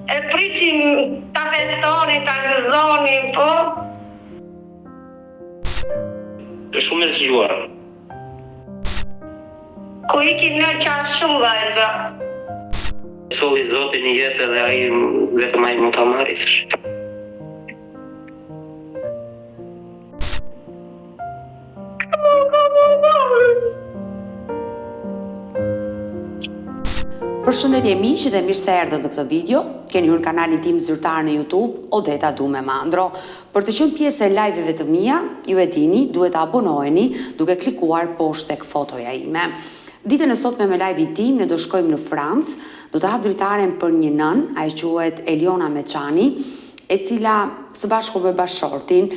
E prisim ta festonim, ta gëzonim, po. Është shumë e zgjuar. Ku iki në qan shumë vajza. Solli Zoti në jetë edhe ai vetëm ai mund ta marrë i thashë. Përshëndetje miq dhe mirë se erdhët në këtë video. Keni hyrë në kanalin tim zyrtar në YouTube, Odeta Dume Mandro. Për të qenë pjesë e live-ve të mia, ju e dini, duhet të abonoheni duke klikuar poshtë tek fotoja ime. Ditën e sotme me live-in tim ne do shkojmë në Francë, do të hap dritaren për një nënë, ajo quhet Eliona Meçani, e cila së bashku me bashkëshortin,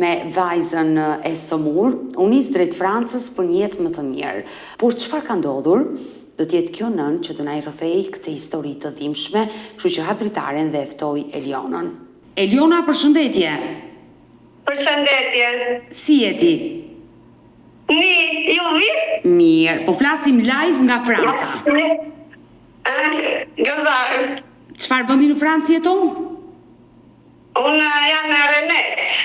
me vajzën e sëmurë, u nis drejt Francës për një jetë më të mirë. Por çfarë ka ndodhur? Do të jetë kjo nënë që do na i rrëfejë këtë histori të dhimbshme, kështu që hap dritaren dhe e ftoj Elionën. Eliona, përshëndetje! Përshëndetje! Si je ti? Mirë, ju mirë? Mirë, po flasim live nga Franca. Gëzuar. Çfarë vendi në Francë jeton? Unë jam në Rennes.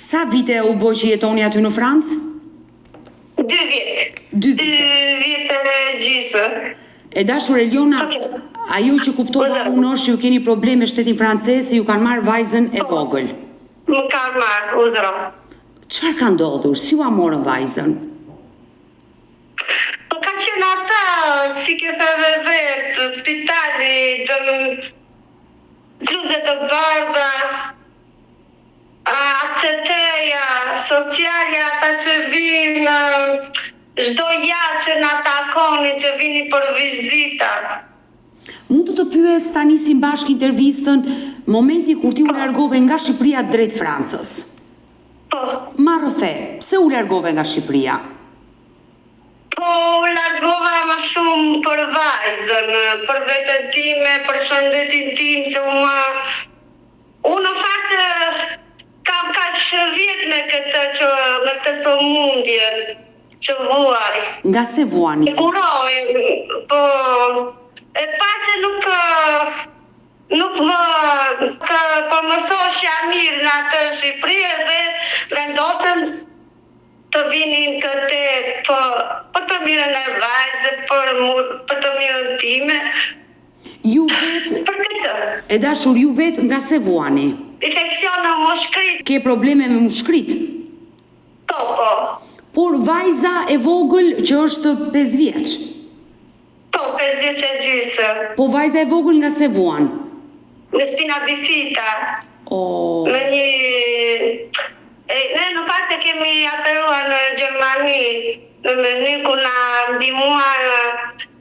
Sa vite u bë që jetoni aty në Francë? Dy vjet. Dy vite. Dy vjet e gjysë. E dashur Eliona, okay. ajo që kuptova unë është që ju keni problem me shtetin francez se ju kanë marrë vajzën e po. vogël. Më kanë marrë, urdhëro. Çfarë ka ndodhur? Si ua morën vajzën? Po ka qenë ata, si ke thënë vetë, spitali, dëm, bluze të bardha, ACT-ja, socialja, ata që vinë çdo javë që na takonin, që vinin për vizita. Mund të të pyes ta nisim bashkë intervistën, momenti kur ti u largove nga Shqipëria drejt Francës. Po. Ma rrëfe, pse u largove nga Shqipëria? Po u largova më shumë për vajzën, për veten time, për shëndetin tim që u më Unë në fakt kam kaq vjet me këtë që me këtë sëmundje që vuaj. Nga se vuani? E kuroj, po e pa që nuk nuk më kë po mësohesha mirë në atë Shqipëri edhe vendosëm të vinim këte po për të mirën e vajzës, për për të mirën time. Ju vetë Për këtë. E dashur, ju vetë nga se vuani? Infeksion në mushkëri. Ke probleme me mushkëritë? Po, po. Por vajza e vogël që është 5 vjeç. Po, 5 vjeç e gjysë. Po vajza e vogël nga se vuan? Në spina bifida. Oh. Me një e, ne në fakt e kemi operuar në Gjermani, në Mynih ku na ndihmuar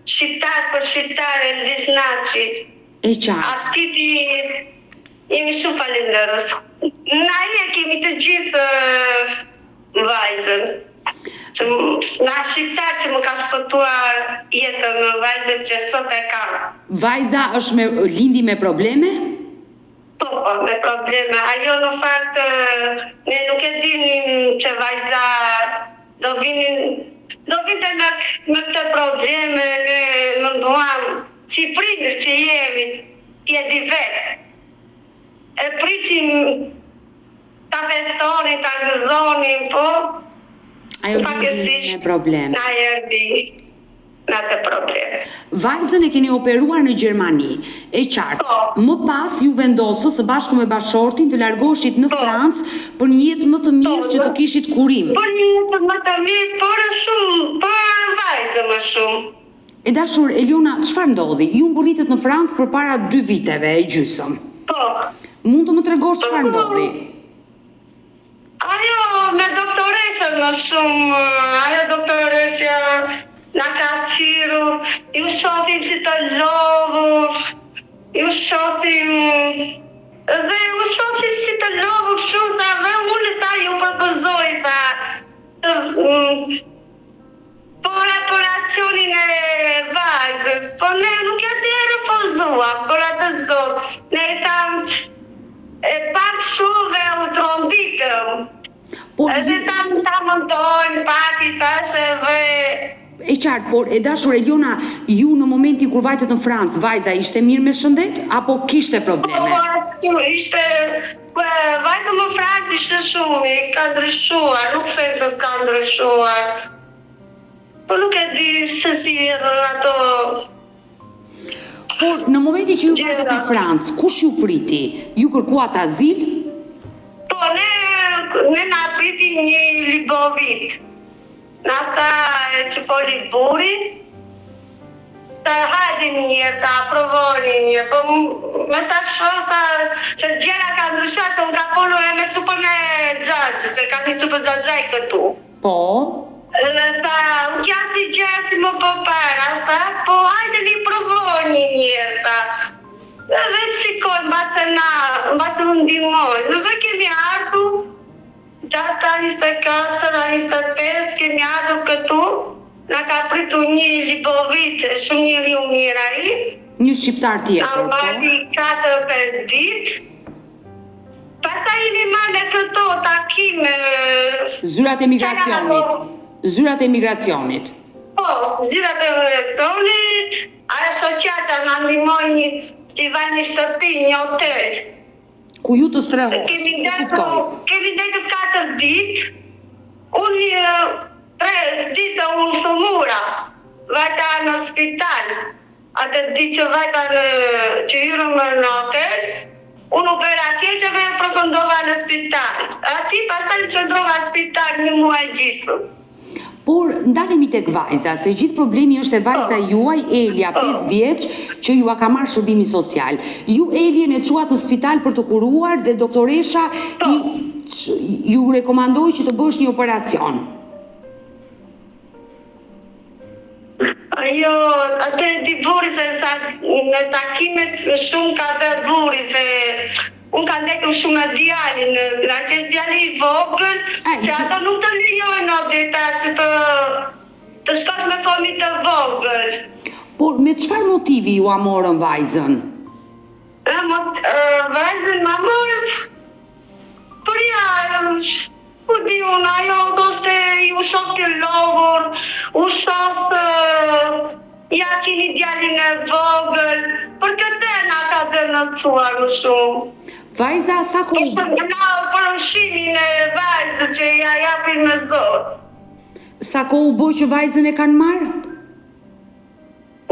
Shqiptar për shqiptar Elvis Naçi. E qartë. Atij i jemi shumë falenderës. Na e kemi të gjithë vajzën. Që nga shqiptar që më ka shpëtuar jetën vajzën që sot e kam. Vajza është me lindi me probleme? Po, po, me probleme. Ajo në fakt ne nuk e dinim që vajza do vinin do vinte me me këtë probleme, ne menduam si prindër që jemi, ti e di vetë. E prisim ta festonim, ta gëzonim, po Ajo lindi me probleme. Na erdhi me atë problem. Vajzën e keni operuar në Gjermani. E qartë. Po. Më pas ju vendosët së bashku me bashkëshortin të largoheshit në Po. Francë për një jetë më të mirë Po, që të kishit kurim. Për një jetë më të mirë, por shumë, për vajzën më shumë. E dashur Eliona, çfarë ndodhi? Ju mbërritët në Francë përpara dy viteve e gjysmë. Po. Mund të më tregosh çfarë ndodhi? Ajo me doktoreshën më shumë, ajo doktoreshja na ka thirrur, ju shohim si të lodhur, ju shohim dhe ju shohim si të lodhur kështu tha dhe unë tha ju propozoj tha të Për operacionin e vajzës, po ne nuk e se e refuzuam, për atë zot, ne i thamë që e pak kështu dhe u tronditëm. Po Edhe ju thamë ta mendojmë pak i thashë edhe. E qartë, por e dashur Eliona, ju në momentin kur vajtët në Francë, vajza ishte mirë me shëndet apo kishte probleme? Po, ashtu ishte, vajtëm në Francë ishte shumë, ka ndryshuar, nuk them se s'ka ndryshuar. Po nuk e di se si erdhën ato Por në momentin që ju vajtët në Francë, kush ju priti? Ju kërkuat azil? Po, ne, ne na priti një Libovit. Na tha që foli burri, tha hajde një herë, tha provoni një herë, po me sa shoh, tha, se gjëra ka ndryshuar, se unë kam folur e me çupën e xhaxhit, se kam një çupë xhaxhaj këtu. Po. Edhe tha, nuk janë si gjëra si më përpara, tha, po hajde një provoni një herë, tha. Edhe të shikojmë, mbase na, mbase u ndihmojnë. Dhe kemi ardhur, data 24 a 25, kemi ardhur këtu, na ka pritur një Libovit, shumë njeri i mirë ai. Një shqiptar tjetër, po. Na mbajti 4-5 ditë. Pastaj jemi marrë me këto takime. Zyrat e migracionit. Zyrat e migracionit. Po, zyrat e migracionit, ajo shoqata na ndihmoi një t'i dha një shtëpi, një hotel. Ku ju të strehoheshit, e kuptoj. Kemi ndejtur 4 ditë, unë një 3 ditë u sëmura, vajta në spital. Atë ditë që vajta në që hyrëm në hotel, unë u bëra keq dhe përfundova në spital. Aty pastaj qëndrova në spital një muaj e gjysmë. Por ndalemi tek vajza, se gjithë problemi është te vajza po. juaj, Elia, 5 po. vjeç, që jua ka marrë shërbimi social. Ju Elien e çuat në spital për t'u kuruar dhe doktoresha po. ju rekomandoi që të bësh një operacion. Ajo, atë e di burri se sa në takimet shumë ka bërë burri se unë kam ndejtur shumë me djalin, nga që është djali i vogël, se ato nuk të lejojnë në deta që të, të shkosh me fëmijë të vogël. Por me çfarë motivi jua morën vajzën? E, mot, vajzën ma morën, por ja, Ku di unë, ajo thoshte ju shoh të lodhur, u shoh ja keni djalin e vogël, për këtë na ka denoncuar më shumë. Vajza sa kohë? Për na për ushqimin e vajzës që ja japin me zor. Sa kohë u bë që vajzën e kanë marrë?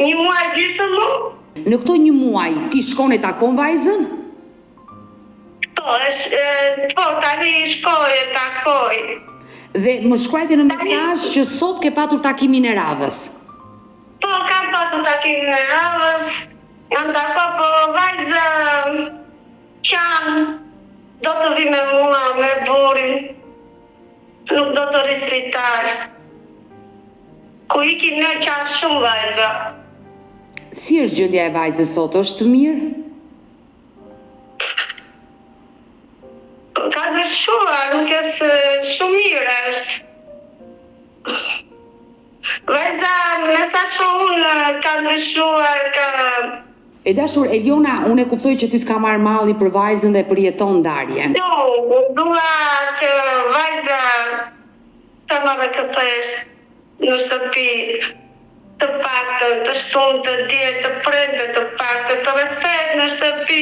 Një muaj gjysmë më. Në këto një muaj ti shkon e takon vajzën? Po, është, po, tani shkoj e takoj. Dhe më shkruajte në mesazh që sot ke patur takimin e radhës. Po, kam patur takimin e radhës, jam tako, po vajza qan, do të vi me mua, me burrin, nuk do të rri spital. Ku ikin ne qan shumë vajza. Si është gjendja e vajzës sot, është mirë? Ka ndryshuar, nuk e se shumë mirë është. Vajza, me sa shoh unë, ka ndryshuar, ka... E dashur Eliona, unë e kuptoj që ty të ka marrë malli për vajzën dhe përjeton ndarjen. Jo, dua që vajza të më rikthehet në shtëpi të paktën të shtunë të diel të premte të paktën të rikthehet në shtëpi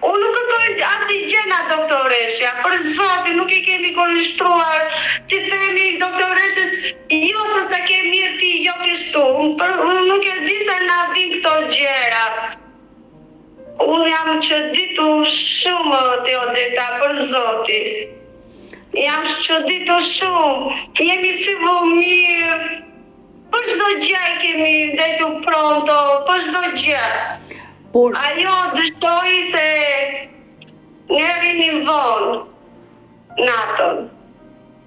unë nuk kërkoj asnjë gjë nga doktoreshja për zotin nuk i kemi kundërshtuar t'i themi doktoreshës jo se s'e ke mirë ti jo kështu unë për unë nuk e di se na vijnë këto gjëra unë jam çuditur shumë te Odeta për zotin jam çuditur shumë jemi si mirë Për çdo gjë i kemi ndejtur pronto, për çdo gjë. Por ajo dyshoi se ne rrinim vonë natën.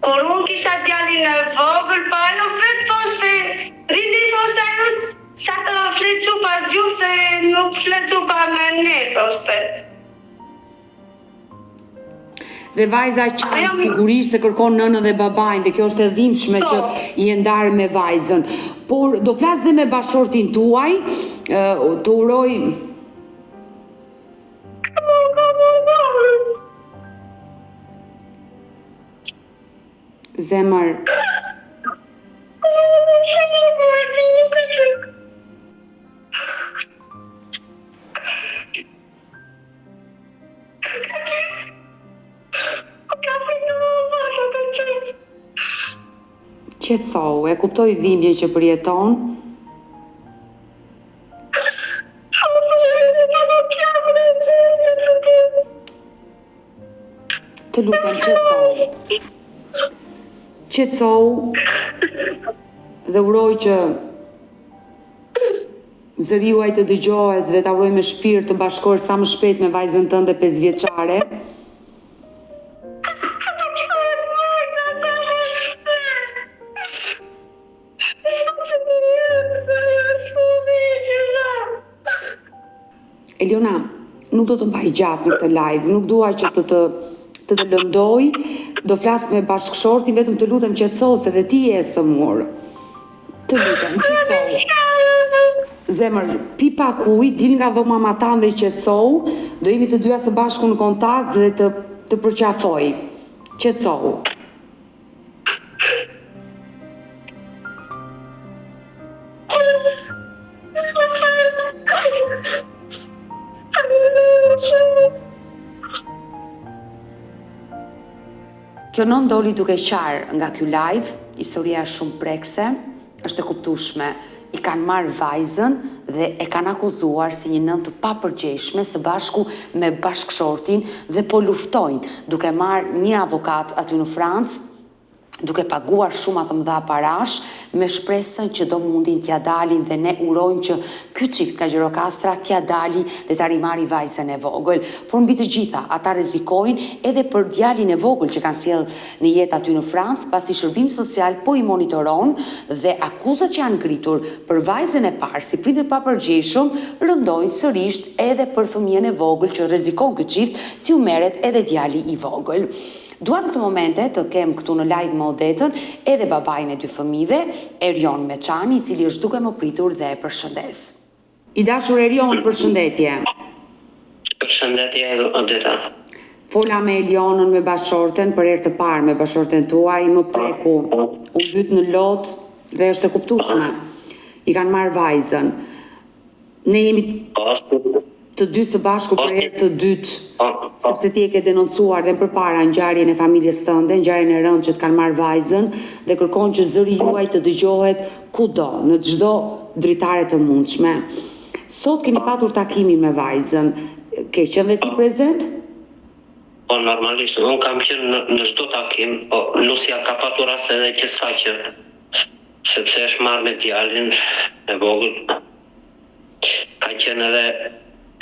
Kur unë kisha djalin e vogël, po ajo vetë thoshte, rrini thoshte ajo sa të fle çupa gjumë se nuk fle çupa me ne, thoshte. Dhe vajza qan sigurisht se kërkon nënën dhe babain dhe kjo është e dhimbshme që po. je ndarë me vajzën. Por do flas dhe me bashkëshortin tuaj, të uroj Zemër. Qetësohu, e kuptoj dhimbjen që përjeton. Të lutem, qetësohu. Qetësohu dhe uroj që zëri juaj të dëgjohet dhe ta uroj me shpirt të bashkohesh sa më shpejt me vajzën tënde 5 vjeçare. Eliona, nuk do të mbaj gjatë në këtë live, nuk dua që të të të të lëndoj, do flas me bashkëshortin, vetëm të lutem qetësohu se dhe ti je e sëmurë. Të lutem, qetësohu. Zemër, pi pak ujë, dil nga dhoma matanë dhe qetësohu, do jemi të dyja së bashku në kontakt dhe të të përqafoj. Qetësohu. Kjo nënë doli duke qarë nga ky live, historia është shumë prekëse, është e kuptueshme. I kanë marrë vajzën dhe e kanë akuzuar si një nënë të papërgjegjshme së bashku me bashkëshortin dhe po luftojnë duke marrë një avokat aty në Francë, duke paguar shuma të mëdha parash me shpresën që do mundin t'ia dalin dhe ne urojmë që ky çift nga Gjirokastra t'ia dali dhe ta rimarri vajzën e vogël. Por mbi të gjitha, ata rrezikojnë edhe për djalin e vogël që kanë sjellë në jetë aty në Francë, pasi shërbimi social po i monitoron dhe akuzat që janë ngritur për vajzën e parë si prindër të papërgjegjshëm rëndojnë sërisht edhe për fëmijën e vogël që rrezikon ky çift t'iu merret edhe djali i vogël. Dua në këto momente të kem këtu në live me Odetën edhe babain e dy fëmijëve, Erion Meçani, i cili është duke më pritur dhe e përshëndes. I dashur Erion, përshëndetje. Përshëndetje Odeta. Fola me Elionën me bashkëshorten për herë të parë me bashkëshorten tuaj, më preku, u mbyt në lot dhe është e kuptueshme. I kanë marrë vajzën. Ne jemi të dy së bashku për herë të dytë, sepse ti e ke denoncuar dhe më përpara ngjarjen e familjes tënde, ngjarjen e rëndë që të kanë marrë vajzën dhe kërkon që zëri juaj të dëgjohet kudo, në çdo dritare të mundshme. Sot keni patur takimin me vajzën. Ke qenë dhe ti prezent? Po normalisht, unë kam qenë në, në çdo takim, po nusja ka patur raste edhe që s'ka qenë, sepse është marrë me djalin e vogël. Ka qenë edhe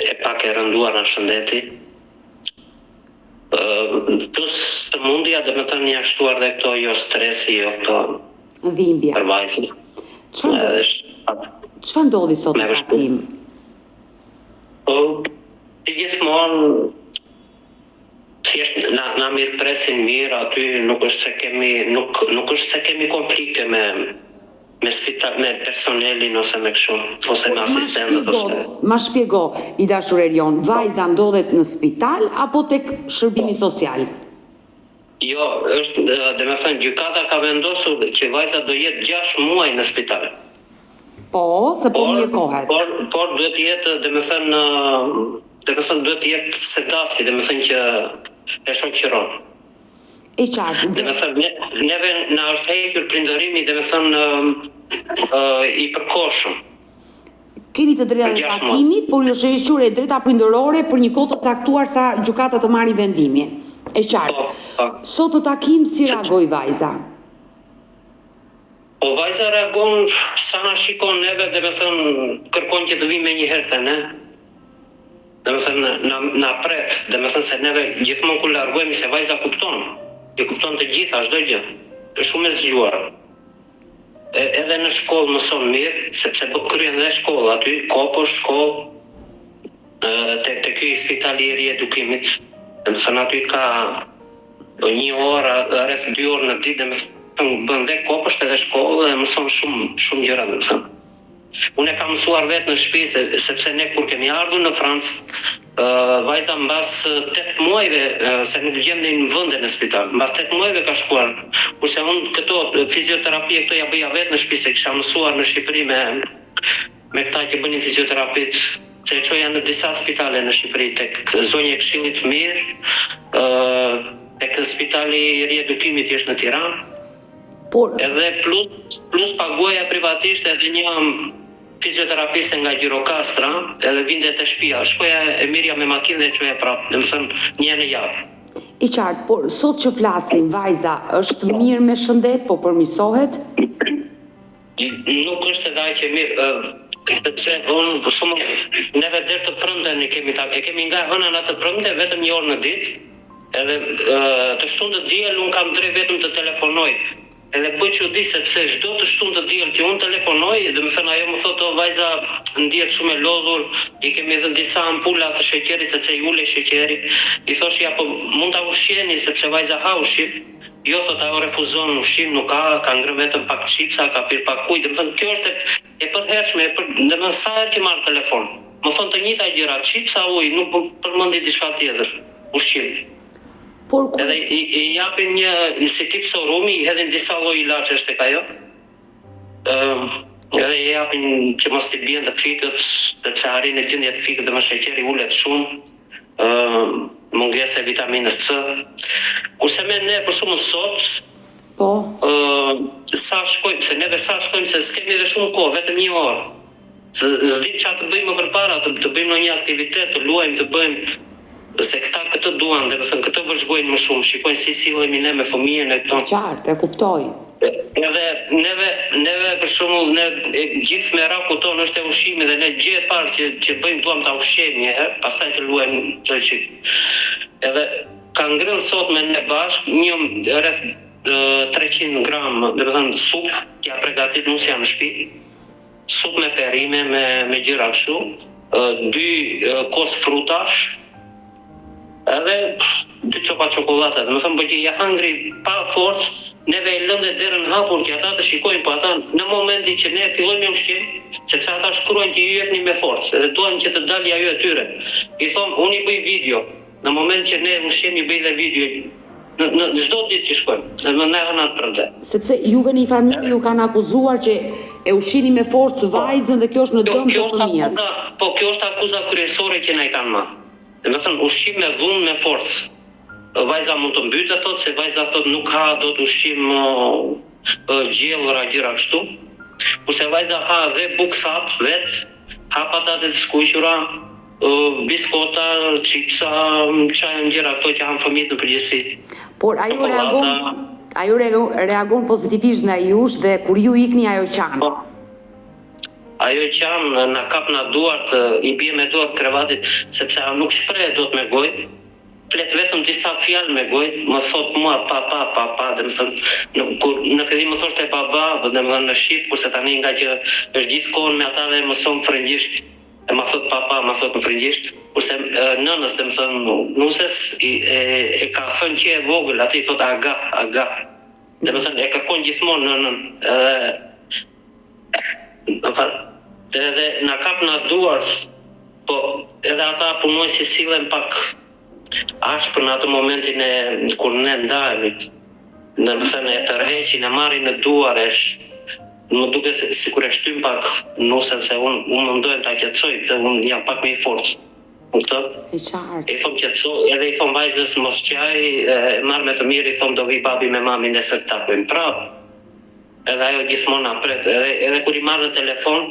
e pak e rënduar nga shëndeti. Plus sëmundja, domethënë janë shtuar dhe këto jo stresi, jo këto Dhimbja. për vajzën. Çfarë Çfarë ndodhi sot në takim? Po, si gjithmonë thjesht na na mirëpresin mirë aty, nuk është se kemi nuk nuk është se kemi konflikte me me spital me personelin ose me kështu ose me asistentët ose Ma shpjego, i dashur Erion, vajza ndodhet në spital apo tek shërbimi social? Jo, është, domethënë gjykata ka vendosur që vajza do jetë 6 muaj në spital. Po, se po mjekohet. Por, por duhet të jetë, domethënë, domethënë duhet të jetë Sedasi, domethënë që e shoqëron. E qartë. Domethënë, ne, neve na është hequr prindërimi, domethënë, i përkohshëm. Keni të drejtën e takimit, por ju është hequr e drejta prindërore për një kohë të caktuar sa gjykata të marrë vendimin. E qartë. Po, po. Sot në takim si reagoi vajza? Po vajza reagon sa na shikon neve, domethënë kërkon që të vijë menjëherë te ne. Domethënë na na pret, domethënë se neve gjithmonë kur largohemi se vajza kupton, i kupton të gjitha çdo gjë. Është shumë e zgjuar. E, edhe në shkollë mëson mirë, sepse po kryen dhe shkollë aty, kopsht, shkollë, te te ky spitali i riedukimit, domethënë aty ka një orë, rreth dy orë në ditë, domethënë bën dhe kopsht edhe shkollë dhe mëson shumë shumë gjëra domethënë. Unë e kam mësuar vetë në shtëpi se, sepse ne kur kemi ardhur në Francë, vajza mbas 8 muajve se nuk gjendnin vende në spital. Mbas 8 muajve ka shkuar. Kurse unë këto fizioterapi e këto ja bëja vetë në shtëpi se kisha mësuar në Shqipëri me me këta që bënin fizioterapit, se e çoja në disa spitale në Shqipëri, tek zonja e Këshillit të Mirë, tek spitali i riedukimit që është në Tiranë. Por Edhe plus plus paguaja privatisht edhe një fizioterapiste nga Gjirokastra, edhe vinte te shtëpia. Shkoja e merrja me makinë dhe e çoja prapë, domethënë një herë në javë. I qartë, por sot që flasim, vajza është mirë me shëndet, po përmirësohet? Nuk është edhe aq e mirë, sepse unë për shembull neve deri të premten e kemi ta, e kemi nga e hëna në të premte vetëm një orë në ditë, edhe të shtunë të diel unë kam drejt vetëm të telefonoj. Edhe bëj çudi sepse çdo të shtunë të diel që unë telefonoj, domethënë ajo më thotë o vajza ndihet shumë e lodhur, i kemi dhënë disa ampula të sheqerit sepse i ulej sheqeri. I thoshja po mund ta ushqeni sepse vajza ha ushqim. Jo thotë ajo refuzon ushqim nuk ha, ka ngrënë vetëm pak çipsa, ka pirë pak ujë, domethënë kjo është e e përhershme, e për, domethënë sa herë që marr telefon, më thonë të njëjta gjëra, çipsa, ujë, nuk më përmendi diçka tjetër, ushqim. Por kur Edhe i, i japin një, një si tip sorumi, i hedhin disa lloj ilaçesh tek ajo. Ë, edhe i japin që mos t'i bien të fikët, sepse arrin në gjendje të fikët dhe sheqeri ulet shumë. Ë, mungesë e vitaminës C. Kurse me ne për shembull sot, Po. ë, sa shkojmë, se neve sa shkojmë se s'kemi edhe shumë kohë, vetëm një orë. Se s'dim çfarë të bëjmë më përpara, të, të bëjmë ndonjë aktivitet, të luajmë, të bëjmë se këta këtë duan, domethënë këtë vëzhgojnë më shumë, shikojnë si sillemi ne me fëmijën e E këto. qartë, e kuptoj. Edhe neve, neve për shembull ne e, gjithë meraku tonë është e ushqimi dhe ne gjë e parë që që bëjmë duam ta ushqejmë një herë, pastaj të luajmë të gjithë. Edhe ka ngrënë sot me ne bashkë një rreth 300 gram, domethënë supë, ja pregatit nusja në shtëpi, supë me perime, me me gjëra kështu, dy kos frutash, edhe dy copa çokollata, domethënë po që ja hangri pa forcë, neve e lëmë dhe derën hapur që ata të shikojnë, po ata në momentin që ne fillojmë me ushqim, sepse ata shkruajnë që ju jepni me forcë, edhe duan që të dalë ajo e tyre. I thon, unë i bëj video, në moment që ne ushqim i bëj dhe video në në çdo ditë që shkojmë, në në hëna të premte. Sepse juve në një farë mënyre ju kanë akuzuar që e ushqini me forcë Po. vajzën dhe kjo është në Kjo, dëm kjo të është fëmijës. akuza, po kjo është akuza kryesore që na i kanë marrë. Domethënë ushqim me dhunë me forcë. Vajza mund të mbytet thotë se vajza thotë nuk ha dot ushqim ë, gjellra gjëra kështu. Kurse vajza ha dhe bukë thatë vet, ha patate të skuqura, ë, biskota, çipsa, ça janë gjëra këto që han fëmijët në përgjithësi. Por ajo reagon, Çokollata. ajo reagon, reagon pozitivisht ndaj jush dhe kur ju ikni ajo qan. Po. Ajo qan na kap na duart, i bie me duart krevatit, sepse ajo nuk shprehet dot me gojë, flet vetëm disa fjalë me gojë, më thot mua papa, papa, domethënë, në, kur në fillim më thoshte baba, domethënë në shqip, kurse tani nga që është gjithë kohën me ata dhe mëson frëngjisht, e ma thot papa, ma thot në frëngjisht, kurse e, nënës, domethënë, nuses i, e, e ka thënë që e vogël, atë i thot aga, aga. Domethënë e kërkon gjithmonë nënën, edhe Më fal, edhe na kap na duart, po edhe ata punojnë si sillen pak ashpër në atë momentin e kur ne ndahemi. Domethënë e tërheqin, e marrin në duar, e sh, më duket se sikur e shtym pak nusen se unë unë mundohem ta qetësoj këtë, unë jam pak më i fortë. Kupton? E qartë. I thom qetëso, edhe i thom vajzës mos qaj, e marr me të mirë, i thom do vi babi me mami nesër të takojmë prapë. Edhe ajo gjithmonë na pret, edhe edhe kur i marr në telefon,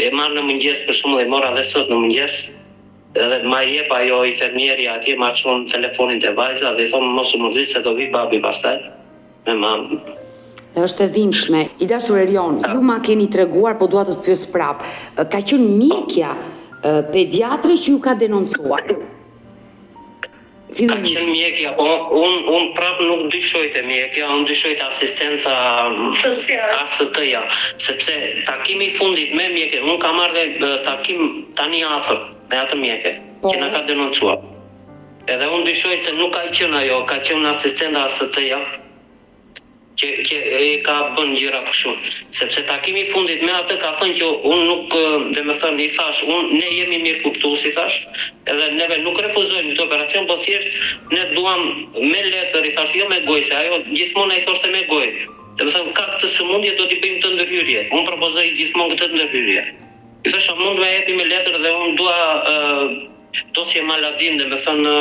e marr në mëngjes për shembull, e mora dhe sot në mëngjes, edhe ma jep ajo infermierja atje, ma çon telefonin te vajza dhe i thom mos u mërzit se do vi babi pastaj me mamin. Dhe është e dhimbshme. I dashur Erion, ju ma keni treguar, po dua të të pyes prap. Ka qenë mjekja pediatre që ju ka denoncuar? Ka Fillimisht. qenë mjekja, po unë un prap nuk dyshoj te mjekja, unë dyshoj te asistenca AST-ja, sepse takimi i fundit me mjeke, unë kam marrë dhe takim tani afër me atë mjeke, Po. që na ka denoncuar. Edhe unë dyshoj se nuk ka qenë ajo, ka qenë asistenta AST-ja, që që e ka bën gjëra kështu, sepse takimi i fundit me atë ka thënë që unë nuk, domethënë i thash, unë ne jemi mirë kuptues i thash, edhe neve nuk refuzojmë këtë operacion, po thjesht ne duam me letër, i thash, jo me gojë, se ajo gjithmonë ai thoshte me gojë. Domethënë ka këtë sëmundje do t'i bëjmë këtë ndërhyrje. Unë propozoj gjithmonë këtë ndërhyrje. I thash, a mund më jepi me letër dhe unë dua uh, dosje maladin, domethënë uh,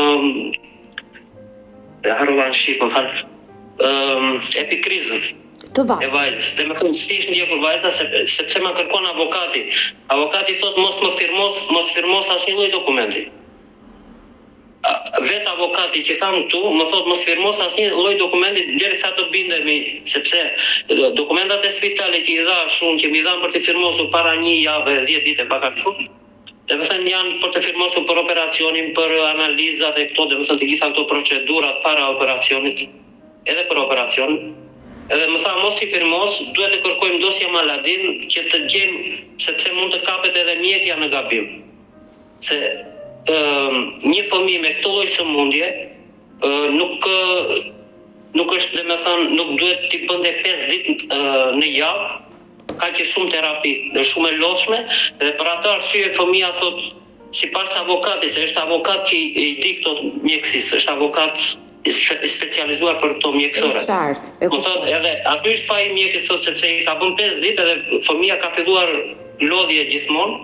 e harrova në shqip, më fal. Ëm epikrizën. Të vajzës. E vajzës. Domethënë si është ndjekur vajza se, sepse ma kërkon avokati. Avokati thotë mos më firmos, mos firmos asnjë lloj dokumenti. Vetë avokati që kam këtu më thotë mos firmos asnjë lloj dokumenti derisa të bindemi, sepse dokumentat e spitalit që i dhashë unë që m'i dhanë për t'i firmosur para një jave, 10 dite pak a shumë, domethënë janë për të firmosur për operacionin, për analizat e këto, domethënë të gjitha këto procedurat para operacionit, edhe për operacionin. Edhe më tha mos i firmos, duhet të kërkojmë dosje maladin që të gjejmë sepse mund të kapet edhe mjekja në gabim. Se një fëmijë me këtë lloj sëmundje nuk nuk është domethënë nuk duhet t'i bënte 5 ditë në javë, kaq shumë terapi, dhe shumë e lodhshme dhe për atë arsye fëmija thotë sipas avokatit, se është avokat që i di këto mjekësisë, është avokat i specializuar për këto mjekësore. E qartë, e kuptoj. Më thotë edhe aty është faji i mjekës thotë sepse i ka bën 5 ditë edhe fëmija ka filluar lodhje gjithmonë,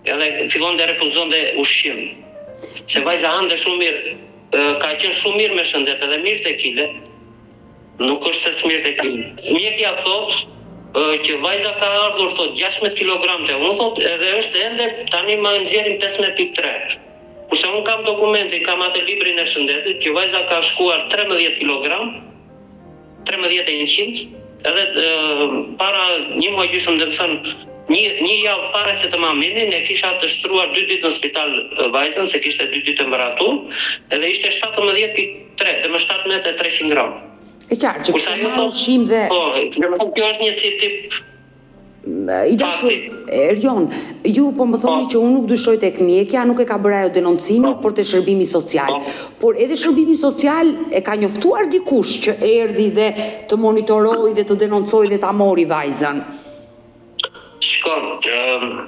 Edhe fillon dhe refuzon dhe ushqim. Se vajza hante shumë mirë, ka qenë shumë mirë me shëndet edhe mirrte kile. Nuk është se s'mirrte kile. Mjekja thotë që vajza ka ardhur thotë 16 kg te unë thotë edhe është ende tani ma nxjerrin 15.3. Kurse unë kam dokumentin, kam atë librin e shëndetit që vajza ka shkuar 13 kg 13 e 100, edhe para një muaj gjysmë, domethënë, një, një javë para se të ma merrnin, e kisha të shtruar dy ditë në spital vajzën, se kishte dy ditë temperaturë, edhe ishte 17.3, dhe më 17 e 300 gram. E qartë, që kishte marrë ushqim dhe... Po, domethënë, kjo është një si tip I dashur Erion, ju po më thoni po. që unë nuk dyshoj tek mjekja, nuk e ka bërë ajo denoncimin, po. por te shërbimi social. Po. Por edhe shërbimi social e ka njoftuar dikush që erdhi dhe të monitorojë dhe të denoncojë dhe ta mori vajzën. Shiko,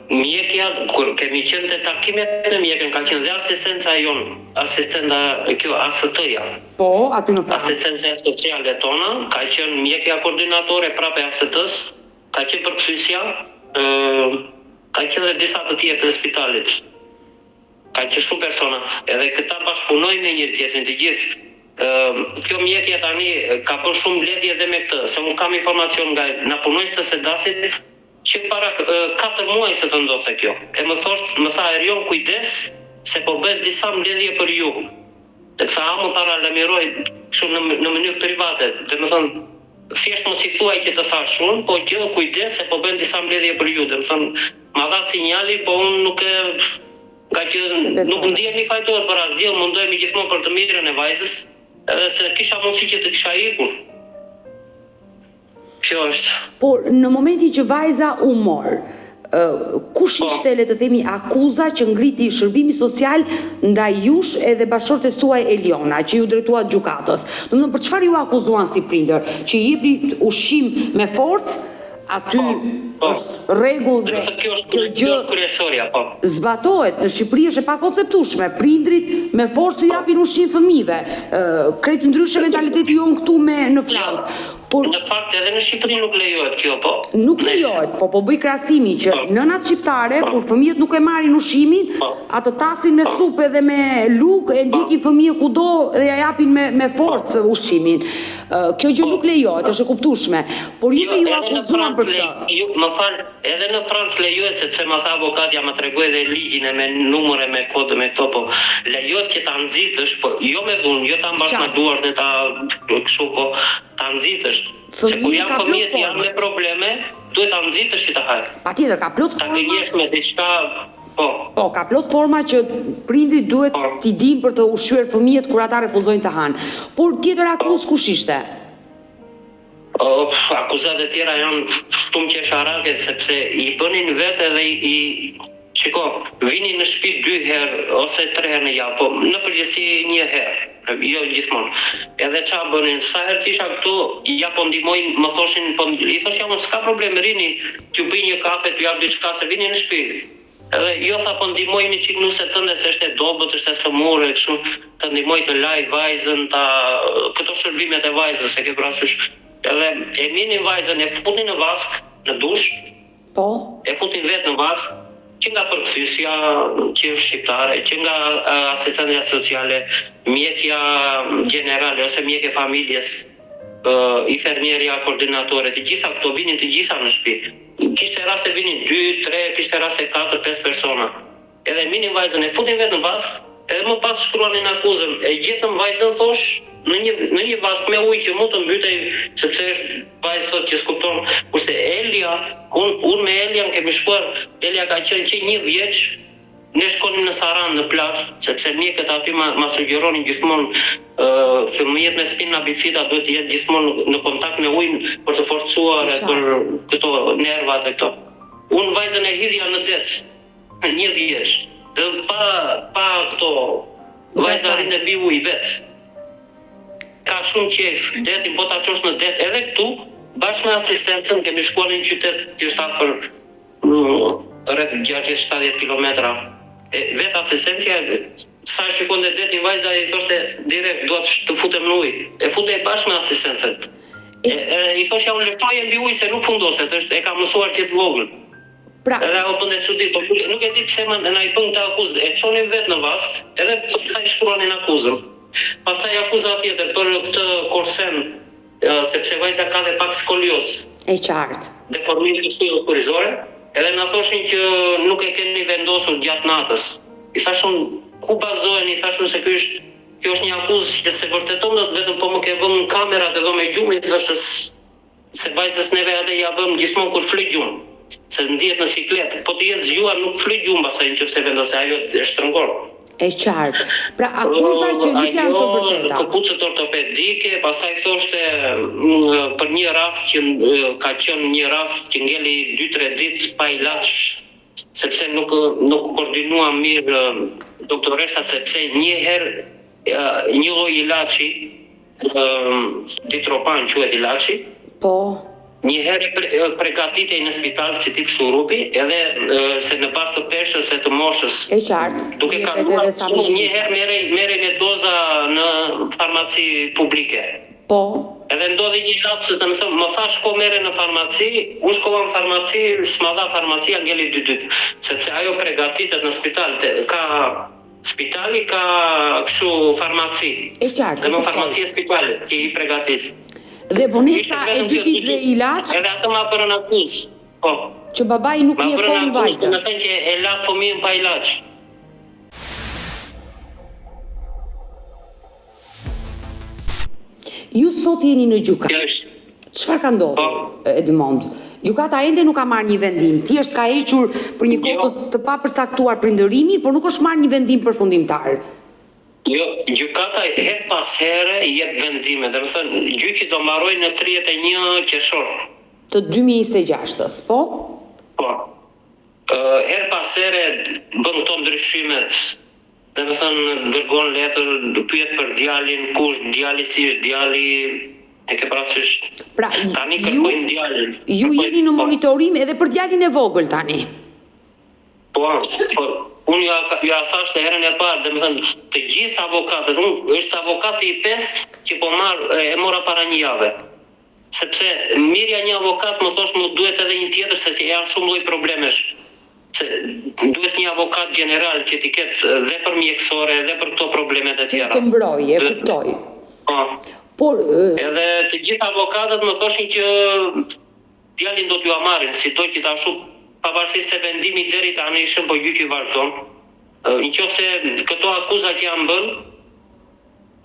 mjekja, kur kemi qenë te takimet me mjekën, ka qenë dhe asistenca jonë, asistenta kjo AST-ja. Po, aty në Francë. Asistenca sociale tona, ka qenë mjekja koordinatore prapë e AST-së, ka qenë përkthyesja, ka qenë dhe disa të tjerë të spitalit. Ka qenë shumë persona, edhe këta bashkëpunojnë me njëri tjetrin të gjithë. Kjo mjekja tani ka bërë shumë mbledhje edhe me këtë, se unë kam informacion nga na punonjës të Sedasit që para 4 muaj se të ndodhte kjo. E më thosh, më tha Erion kujdes se po bëhet disa mbledhje për ju. E tha më paralajmëroi kështu në në mënyrë private, domethënë thjesht mos i thuaj që të thash unë, po që kujdes se po bëhen disa mbledhje për ju, domethënë ma dha sinjali, po unë nuk e nga që nuk ndihemi fajtor për asgjë, mundohemi gjithmonë për të mirën e vajzës, edhe se kisha mundësi që të kisha ikur. Kjo është. Por në momentin që vajza u mor, kush po. ishte le të themi akuza që ngriti shërbimi social ndaj jush edhe bashkëshortes tuaj Eliona, që iu drejtuat gjykatës. Domethënë për çfarë ju akuzuan si prindër, që i jepni ushqim me forcë, aty po, po. është rregull dhe kjo është kjo gjë është kryesorja, po. Zbatohet në Shqipëri është e pakonceptueshme. Prindrit me forcë u japin ushqim fëmijëve. Krejt ndryshe mentaliteti jonë këtu me në Francë. Por në fakt edhe në Shqipëri nuk lejohet kjo, po. Nuk lejohet, po po bëj krahasimin që po. nënat shqiptare po. kur fëmijët nuk e marrin ushqimin, po. atë tasin me supë edhe me lugë e ndjekin fëmijën kudo dhe ja japin me me forcë ushqimin. Kjo gjë nuk lejohet, është e kuptueshme. Por juve ju akuzuan për këtë. Jo, më fal, edhe në Francë lejohet sepse ma tha avokatja, ma tregoi edhe ligjin e me numër e me kod me këto, po lejohet që ta nxitësh, po jo me dhunë, jo ta mbash me duart dhe ta kështu, po ta nxitësh. Se kur janë fëmijët janë me probleme, duhet ta nxitësh që të hajë. Patjetër, ka plot forma. Ta gënjesh me diçka, po. Po, ka plot forma që prindërit duhet po. t'i dinë për të ushqyer fëmijët kur ata refuzojnë të hanë. Por tjetër akuzë kush ishte? O, akuzat e tjera janë shumë qesharake sepse i bënin vetë edhe i shiko, vinin në shtëpi dy herë ose tre herë në javë, po në përgjithësi një herë, jo gjithmonë. Edhe ça bënin, sa herë që isha këtu, ja po ndihmojnë, më thoshin, po i thosha unë s'ka problem, rrini, t'ju bëj një kafe, t'ju jap diçka se vini në shtëpi. Edhe jo tha po ndihmoj një çik nuse tënde se është e dobët, është e sëmurë e kështu, të ndihmoj të laj vajzën, ta këto shërbimet e vajzës, e ke parasysh. Edhe e merrnin vajzën, e futnin në vaskë, në dush. Po. E futnin vetë në vaskë, që nga përkthyesja që është shqiptare, që nga asistentja sociale, mjekja gjenerale ose mjeke e familjes. Infermierja, koordinatore, të gjitha këto vinin të gjitha në shtëpi. Kishte raste vinin dy, tre, kishte raste katër, pesë persona. Edhe merrnin vajzën e futnin vetë në vaskë, edhe më pas shkruanin akuzën. E gjetëm vajzën thosh në një në një vaskë me ujë që mund të mbytej sepse është vajzë thotë që s'kupton. Kurse Elia, unë unë me Elian kemi shkuar, Elia ka qenë që një vjeç Ne shkonim në Sarandë në plazh, sepse mjekët aty ma ma sugjeronin gjithmonë fëmijët me spina bifida duhet të jenë gjithmonë në kontakt me ujin për të forcuar e për këto nervat e këto. Unë vajzën e hidhja në det, një vjeç, dhe pa pa këto vajza rrinte mbi ujë vetë. Ka shumë qejf detin, po ta çosh në det edhe këtu, bashkë me asistencën kemi shkuar në një qytet që është afër rreth 60-70 kilometra. E vetë asistencja sa e shikonte detin vajza i thoshte direkt dua të futem në ujë. E futej bashkë me asistencën. E, e, i thoshja unë lëshoje mbi ujë se nuk fundoset, është e ka mësuar që të vogël. Pra, edhe ajo bënte çudi, po nuk, nuk e di pse më na i bën këtë akuzë. E çonin vetë në vaskë, edhe pastaj shkruanin akuzën. Pastaj akuza tjetër për këtë korsen sepse vajza ka dhe pak skoliozë. E qartë. Deformim të shtyllës kurrizore, edhe na thoshin që nuk e keni vendosur gjatë natës. I thashë unë, ku bazoheni, i thashë unë se ky është kjo është një akuzë që s'e vërteton dot vetëm po më ke vënë kamerat e dhomës së gjumit, i thashë se se vajzës neve atë ia vëmë gjithmonë kur fle gjumë, se ndihet në siklet, po të jetë zgjuar nuk fle gjumë pastaj nëqoftëse vendos se ajo e shtrëngon. E qartë. Pra akuza që nuk janë të vërteta. Ajo këpucët ortopedike, pastaj thoshte për një rast që ka qenë një rast që ngeli 2-3 ditë pa ilaç sepse nuk nuk koordinuam mirë doktoreshat sepse një herë një lloj ilaçi Ditropan quhet ilaçi. Po. Një herë pregatitej në spital si tip shurupi, edhe se në bazë të peshës e të moshës. E qartë. Duke kaluar një herë merrej merrej me doza në farmaci publike. Po. Edhe ndodhi një lapsus, domethënë, më tha shko merre në farmaci, unë shkova në farmaci, s'ma dha farmacia, ngeli dy ditë, sepse ajo pregatitet në spital, te, ka Spitali ka kështu farmaci. E qartë. Dhe farmaci e spitalit që i pregatit. Dhe vonesa e dy ditëve ilaç. Edhe atë ma bërën akuzë. Po. Që babai nuk mjekon vajzën. Ma bërën akuzë, domethënë që e la fëmijën pa ilaç. Ju sot jeni në gjykatë. Çfarë ka ndodhur, po. Edmond? Gjykata ende nuk ka marrë një vendim, thjesht ka hequr për një kohë jo. të, të papërcaktuar prindërimin, por nuk është marrë një vendim përfundimtar. Jo, gjykata herë pas here jep vendime, domethënë gjyqi do mbarojë në 31 qershor. Të 2026-ës, po? Po. Herë pas here bën këto ndryshimet, domethënë dërgon letër, pyet për djalin, ku është djali, si është djali, e ke parasysh. Pra, tani kërkojnë djalin. Ju jeni në po. monitorim edhe për djalin e vogël tani. Po, po, unë ja, ja thashë herën e parë, domethënë, të gjithë avokatët, unë është avokati i pestë që po marr, e mora para një jave. Sepse merrja një avokat më thosh më duhet edhe një tjetër se janë shumë lloj problemesh. Se duhet një avokat gjeneral që t'i ketë dhe për mjekësore dhe për këto problemet e tjera. Të mbrojë, e kuptoj. Po. Por edhe të gjithë avokatët më thoshin që djalin do t'jua marrin, sido që ta shu pavarësisht se vendimi deri tani ishte po gjyqi vazhdon. Në qoftë se këto akuza që janë bërë,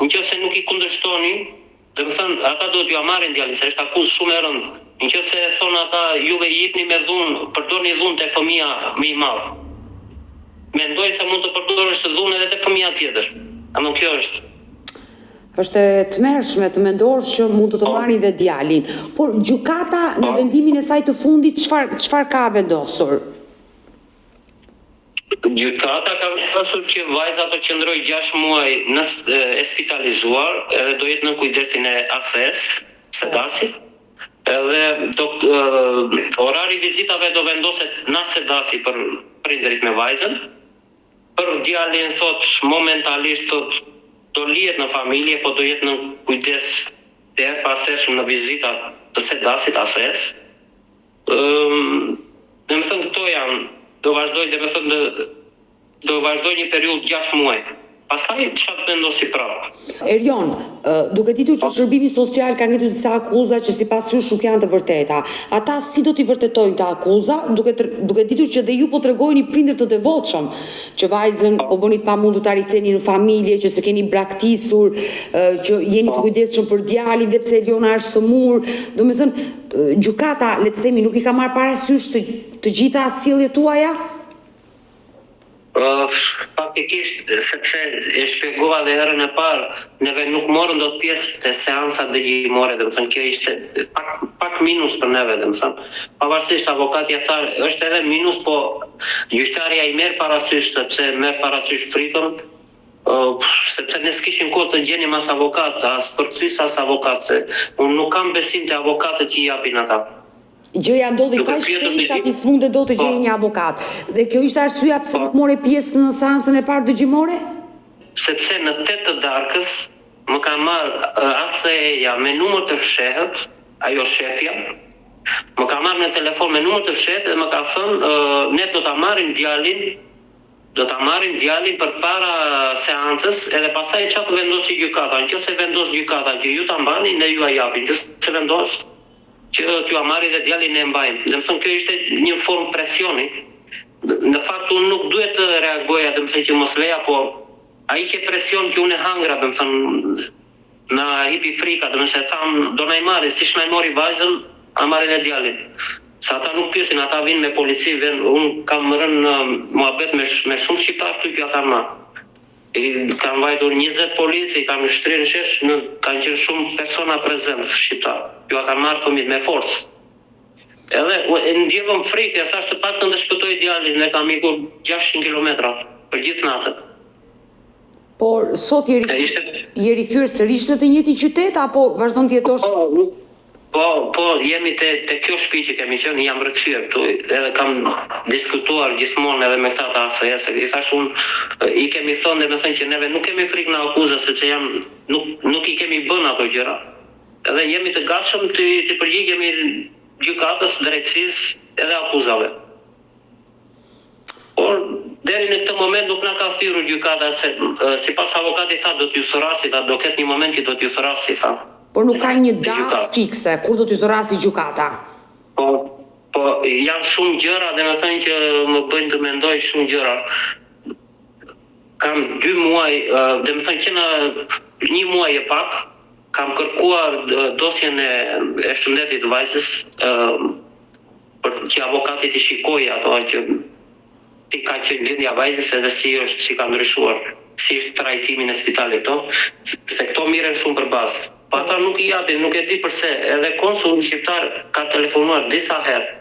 në qoftë se nuk i kundërshtoni, Domethënë, ata duhet t'jua marrin djalin, se është akuzë shumë e rëndë. Në qoftë se e thonë ata, juve i jepni me dhunë, përdorni dhunë te fëmija më i madh. Mendojnë se mund të përdorësh dhunë edhe te fëmija tjetër. Ama kjo është. Është e tmerrshme të mendosh që mund të të po. marrin dhe djalin. Por gjykata në po. vendimin e saj të fundit çfarë çfarë ka vendosur? Gjykata ka vendosur që vajza do të qëndrojë 6 muaj në e spitalizuar edhe do jetë në kujdesin e ASS, Sedasit. Edhe do orari i vizitave do vendoset nga Sedasi për prindërit me vajzën. Për djalin thot momentalisht thot do lihet në familje, po do jetë në kujdes të herëpashershëm në vizita të Sedasit, ASS. Ëm, domethënë këto janë, do vazhdoj, domethënë do vazhdoj një periudhë 6 muaj. Pastaj ça të vendosi prapë. Erion, duke ditur që shërbimi social ka ngritur disa akuza që sipas jush nuk janë të vërteta, ata si do t'i vërtetojnë këto akuza, duke duke ditur që dhe ju po tregoheni prindër të devotshëm, që vajzën po bëni të pamundur ta riktheni në familje, që s'e keni braktisur, që jeni të kujdesshëm për djalin dhe pse Eliona është sëmurë, domethënë gjykata, le të themi, nuk i ka marrë parasysh të të gjitha sjelljet tuaja? Faktikisht, sepse e shpjegova dhe herën e parë, neve nuk morëm dot pjesë te seanca dëgjimore, domethënë kjo ishte pak pak minus për neve, domethënë. Pavarësisht avokatja tha, është edhe minus, po gjyqtarja i merr parasysh sepse merr parasysh frikën, sepse ne s'kishim kohë të gjenim as avokat, as përkthyes as avokat, se unë nuk kam besim te avokatët që i japin ata. Gjëja ndodhi kaq shpejt sa ti s'munde dot të gjeje një avokat. Dhe kjo ishte arsyeja pse nuk more pjesë në seancën e parë dëgjimore? Sepse në tetë të darkës më ka marrë ASE-ja me numër të fshehët, ajo shefja, më ka marrë në telefon me numër të fshehtë dhe më ka thënë ne do ta marrim djalin, do ta marrim djalin përpara seancës edhe pastaj ça të vendosi gjykata, në qoftë se vendos gjykata që ju ta mbani, ne jua japim, në qoftë se vendos që t'jua marri dhe djalin ne e mbajmë. Domethënë kjo ishte një formë presioni. Në fakt unë nuk duhet të reagoja, domethënë që mos veja, po ai qe presion që unë e hangra, domethënë na hipi frika, domethënë se thamë do na i marrin, siç na i mori vajzën, na marrin dhe djalin. Se ata nuk pyesin, ata vijnë me polici, vjen, unë kam rënë në muhabet me me shumë shqiptarë këtu që ja kanë marrë. I kanë vajtur 20 policë, i kanë shtrirë në shesh, në, kanë qenë shumë persona prezent shqiptarë. Jua kanë marrë fëmijët me forcë. Edhe e ndjevëm frikë, e thashë të paktën të shpëtoj djalin dhe kam ikur 600 kilometra për gjithë natën. Por sot je ishte... je rikthyer sërish në të njëjtin qytet apo vazhdon të jetosh? Po, Po, po, jemi te te kjo shtëpi që kemi qenë, jam rikthyer këtu, edhe kam diskutuar gjithmonë edhe me këta të ASE-së, i thashë unë, i kemi thënë domethënë që neve nuk kemi frikë nga akuza sepse janë nuk nuk i kemi bën ato gjëra. Edhe jemi të gatshëm t'i t'i përgjigjemi gjykatës, drejtësisë edhe akuzave. Por deri në këtë moment nuk na ka thirrur gjykata se sipas avokatit tha do t'ju thërrasi, tha do ketë një moment që do t'ju thërrasi, tha. Por nuk ka një datë fikse kur do t'ju thërrasi gjykata. Po, po janë shumë gjëra, domethënë që më bëjnë të mendoj shumë gjëra. Kam dy muaj, domethënë që në një muaj e pak kam kërkuar dosjen e e shëndetit të vajzës, për që avokati t'i shikojë ato që si ka qenë gjendja e vajzës edhe si është si ka ndryshuar, si është trajtimi në spital e këto, se këto mirren shumë për bazë. Po ata nuk i japin, nuk e di përse, edhe konsulli shqiptar ka telefonuar disa herë.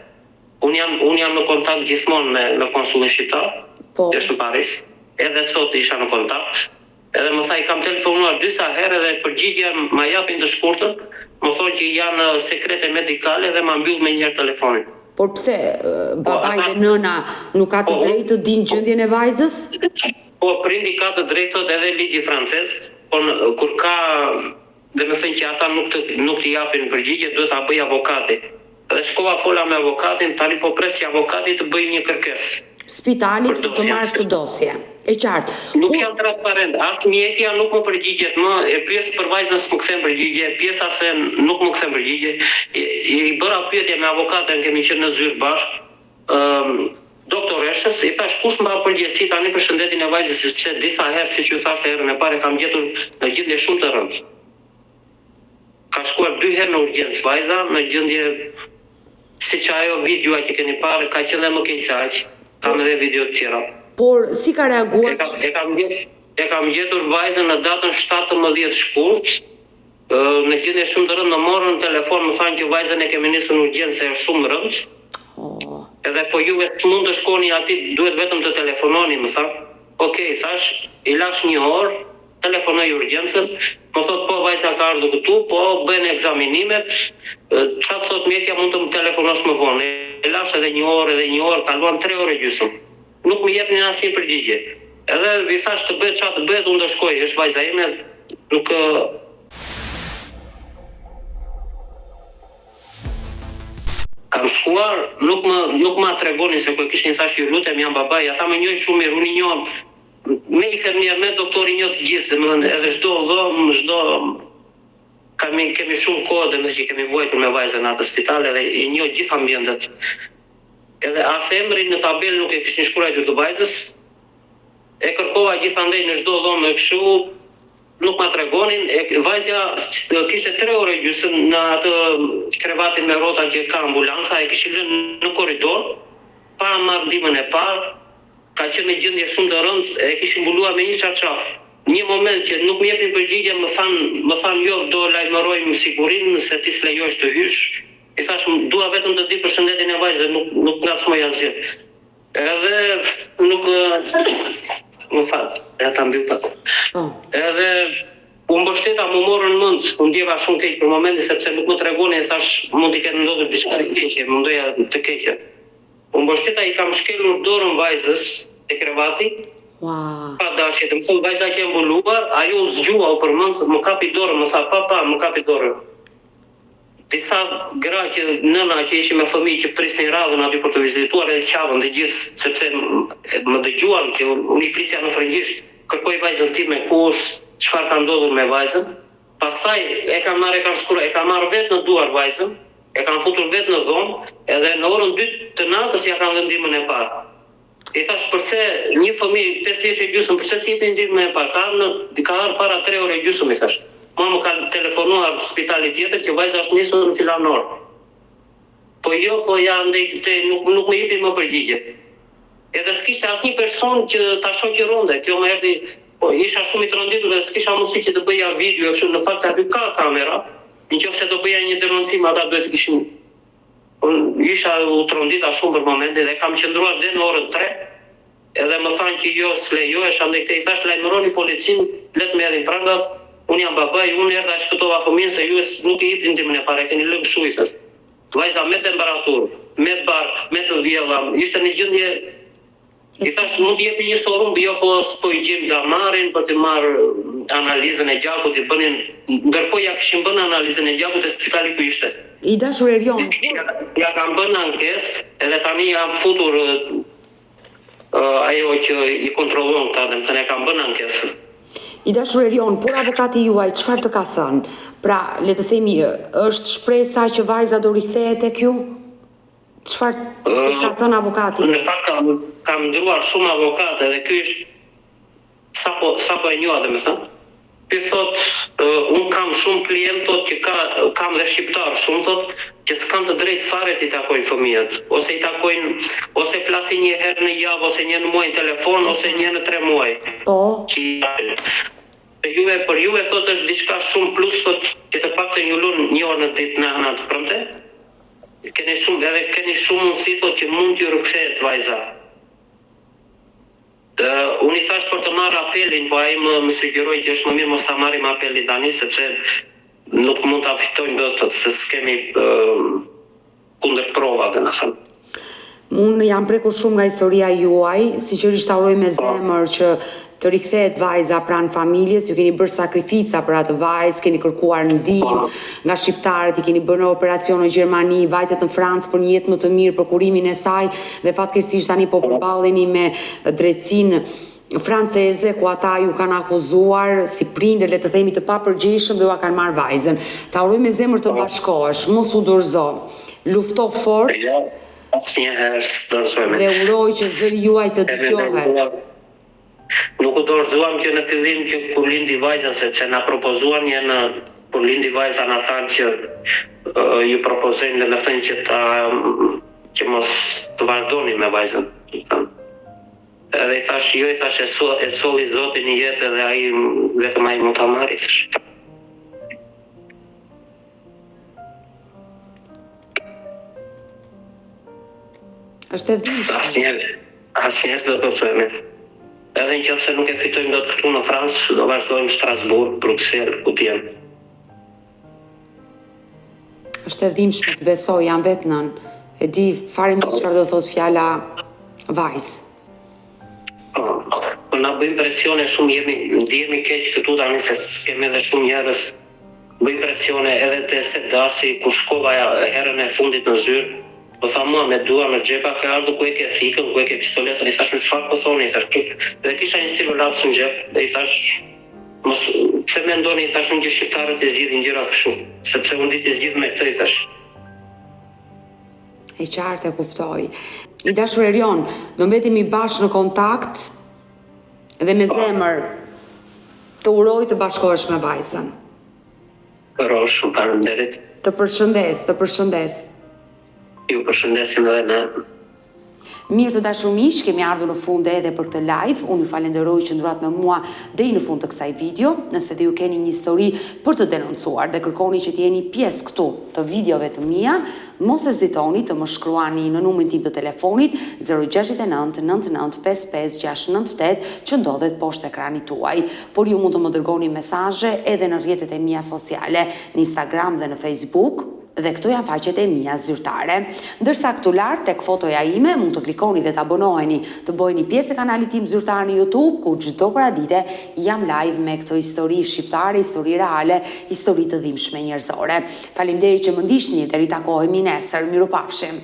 Unë jam unë jam në kontakt gjithmonë me me konsullin shqiptar, po. që është në Paris. Edhe sot isha në kontakt. Edhe më tha i kam telefonuar disa herë edhe përgjigje ma japin të shkurtër, më thonë që janë sekrete medikale dhe ma mbyll menjëherë telefonin. Por pse, babai dhe nëna nuk ka të drejtë të dinë gjendjen e vajzës? Po, prindi ka të drejtë thotë edhe ligji francez, por kur ka Domethënë që ata nuk të nuk të japin përgjigje, duhet ta bëjë avokati. Dhe shkova fola me avokatin, tani po pres që avokati të bëjë një kërkesë. Spitalit për të marrë këtë dosje. E qartë. Nuk janë transparent, as mjekja nuk më përgjigjet më, e pyes për vajzën s'më kthen përgjigje, e pyes ASE nuk më kthen përgjigje. I, i bëra pyetje me avokaten, kemi qenë në zyrë bashkë. Ëm doktoreshës, i thashë kush mban përgjegjësi tani për shëndetin e vajzës sepse disa herë siç ju thashë herën e parë e kam gjetur në gjendje shumë të rëndë. Ka shkuar dy herë në urgjencë vajza në gjendje siç ajo videoja që keni parë ka qenë dhe më keq se aq, kam edhe video të tjera. Por si ka reaguar? E kam e kam e kam gjetur vajzën në datën 17 shkurt, Në gjendje shumë të rëndë, më morën në telefon, më thanë që vajzën e kemi nisur në urgjencë se është shumë rëndë. Oh. Edhe po juve s'mund të shkoni aty, duhet vetëm të telefononi, më tha. Okej, thashë, i lashë një orë, telefonoj urgjencën, më thotë po vajza ka ardhur këtu, po bëhen ekzaminimet, ça të thotë mjekja mund të më telefonosh më vonë. E lashë edhe një orë, edhe një orë, kaluan 3 orë e gjysmë. Nuk më jepnin asnjë përgjigje. Edhe i thashë të bëhet ça të bëhet, unë do shkoj, është vajza ime, nuk Kam shkuar, nuk më nuk ma tregonin se ku e kishin, thashë ju lutem jam babai, ata më njohin shumë mirë, unë i njoh. Me infermier, me doktor i njoh të gjithë, domethënë edhe çdo dhomë, çdo kemi kemi shumë kohë domethënë që kemi vuajtur me vajzën në atë spital edhe i njoh gjithë ambientet. Edhe as emrin në tabelë nuk e kishin shkruajtur të vajzës. E kërkova gjithandej në çdo dhomë e kështu nuk ma tregonin, e vajza kishte 3 orë e gjysmë në atë krevatin me rrota që ka ambulanca, e kishin lënë në korridor pa marrë ndihmën e parë. Ka qenë në gjendje shumë të rëndë, e kishin mbuluar me një çarçaf. Një moment që nuk më jepnin përgjigje, më thanë, më thanë jo, do lajmërojmë sigurinë se ti s'lejohesh të hysh. I thashë, dua vetëm të di për shëndetin e vajzës, nuk nuk ngacmoj asgjë. Edhe nuk më fal, ja ta mbyll pak. Po. Edhe u mbështeta, m'u morën mendtë, u ndjeva shumë keq për momentin sepse nuk më tregonin, thashë mund t'i ketë ndodhur diçka e keqe, mendoja të keqe. U mbështeta i kam shkelur dorën vajzës te krevati Ua. pa dashje domethënë vajza qe e mbuluar ajo u zgjua u përmend më kapi dorën më tha pa pa më kapi dorën disa gra që nëna që ishin me fëmijë që prisnin radhën aty për të vizituar edhe qavën të gjithë sepse më dëgjuan që unë i flisja në frëngjisht kërkoj vajzën time ku është çfarë ka ndodhur me vajzën Pastaj e kanë marrë e kanë shkruar, e kanë marrë vetë në duar vajzën, e kanë futur vetë në dhomë, edhe në orën 2 të natës ia kanë dhënë ndihmën e parë. I thash përse një fëmijë 5 vjeç e gjysmë, përse s'i jepni ndihmën e parë? Ka ardhur në ka ardhur para 3 orë e gjysmë i thash. Mua më ka telefonuar spitali tjetër që vajza është nisur në filan orë. Po jo, po ja andej këtej nuk nuk më jepnin më përgjigje. Edhe s'kishte asnjë person që ta shoqëronte. Kjo më erdhi, po isha shumë i tronditur dhe s'kisha mundësi që të bëja video e kështu. Në fakt aty ka kamera. Në qoftë se do bëja një denoncim ata duhet të kishin Unë isha u trondita shumë për momentin dhe kam qëndruar deri në orën 3 edhe më thanë që jo s'lejohesh andej këtej. I thash lajmëroni policinë, le të më hedhin prangat, unë jam babai, unë erdha e shpëtova fëmijën se ju nuk i jepni ndihmën e parë, e keni lënë kështu i thash. Vajza me temperaturë, me bark, me të vjella, ishte në gjendje I thash mund t'i jepni një serum, jo po s'po i gjejmë damarin për të marrë analizën e gjakut, i bënin, ndërkohë ja kishin bërë analizën e gjakut te spitali ku ishte. I dashur Erion, Ja, ja kanë bërë në ankesë, edhe tani janë futur ajo që i kontrollon këta, domethënë e kanë bërë ankesë. I dashur Erion, por avokati juaj çfarë të ka thënë? Pra, le të themi, është shpresa që vajza do rikthehet tek ju? Çfarë të ka thënë avokati? Në fakt kam kam ndruar shumë avokat edhe ky është sapo sapo e njoha domethënë. Ky thot, uh, unë kam shumë klient thot që ka kam dhe shqiptar shumë thot që s'kan të drejtë fare t'i takojnë fëmijët, ose i takojnë ose flasin një herë në javë ose një herë në muaj në telefon ose një herë në 3 muaj. Po. Që i japin. Për juve, për juve thot është diçka shumë plus thot që të paktën ju lun një orë në ditë në hëna të premte. Keni shumë edhe keni shumë mundësi thot që mund t'ju rikthehet vajza. Uh, unë i thash për të marrë apelin, po ai më, më sugjeroi që është më mirë mos ta marrim apelin tani sepse nuk mund ta fitojmë dot thotë, se s'kemi uh, kundër prova, domethënë. Unë jam prekur shumë nga historia juaj, sinqerisht ta uroj me zemër që të rikthehet vajza pranë familjes, ju keni bërë sakrifica për atë vajzë, keni kërkuar ndihmë nga shqiptarët, i keni bërë në operacion në Gjermani, vajtët në Francë për një jetë më të mirë, për kurimin e saj dhe fatkeqësisht tani po përballeni me drejtësinë franceze ku ata ju kanë akuzuar si prindër, le të themi të papërgjegjshëm dhe ua kanë marrë vajzën. Ta uroj me zemër të bashkohesh, mos u dorëzo. Lufto fort Jo, asnjëherë s'dorëzohemi. dhe uroj që zëri juaj të dëgjohet. Nuk u dorëzuam që në fillim që kur lindi vajza, sepse na propozuan një në kur lindi vajza na thanë që uh, ju propozojmë domethënë që ta që mos të vazhdoni me vajzën, do të thënë. Edhe i thash jo, i thash e, so, e solli Zoti në jetë edhe ai vetëm ai mund ta marrë, i thash. Është e dhimbshme. Asnjëherë, asnjëherë s'do dorëzohemi. Edhe në qoftë se nuk e fitojmë dot këtu në Francë, do vazhdojmë Strasburg, Bruksel, ku të jem. Është e dhimbshme të besoj, jam vetë nën. E di fare mirë çfarë do thotë fjala vajzë. Po, po na bëjnë presione shumë jemi, ndihemi keq këtu tani se s'kemi edhe shumë njerëz. Bëjnë presione edhe te Sedasi kur shkova herën e fundit në zyrë. Më tha mua me duar në xhepa ke ardhur ku e ke thikën, ku e ke pistoletën, i thashë çfarë po thoni, i thashë dhe kisha një stilolaps në xhep dhe i thashë mos pse mendoni i thashë unë që shqiptarët i zgjidhin gjërat kështu, sepse unë di t'i zgjidh me këtë i thashë. E qartë e kuptoj. I dashur Erion, do mbetemi bashkë në kontakt dhe me zemër të uroj të bashkohesh me vajzën. Rrofsh, shumë faleminderit. Të përshëndes, të përshëndes. Ju përshëndesim edhe ne. Mirë të dashur miq, kemi ardhur në fund edhe për këtë live. Unë ju falenderoj që qëndruat me mua deri në fund të kësaj video. Nëse dhe ju keni një histori për të denoncuar dhe kërkoni që të jeni pjesë këtu të videove të mia, mos hezitoni të më shkruani në numrin tim të telefonit 069 99 55 698 që ndodhet poshtë ekranit tuaj. Por ju mund të më dërgoni mesazhe edhe në rrjetet e mia sociale, në Instagram dhe në Facebook, dhe këto janë faqet e mia zyrtare. Ndërsa këtu lart tek fotoja ime mund të klikoni dhe të abonoheni, të bëheni pjesë e kanalit tim zyrtar në YouTube, ku çdo paradite jam live me këto histori shqiptare, histori reale, histori të dhimbshme njerëzore. Faleminderit që më ndiqni dhe ritakohemi nesër. Mirupafshim.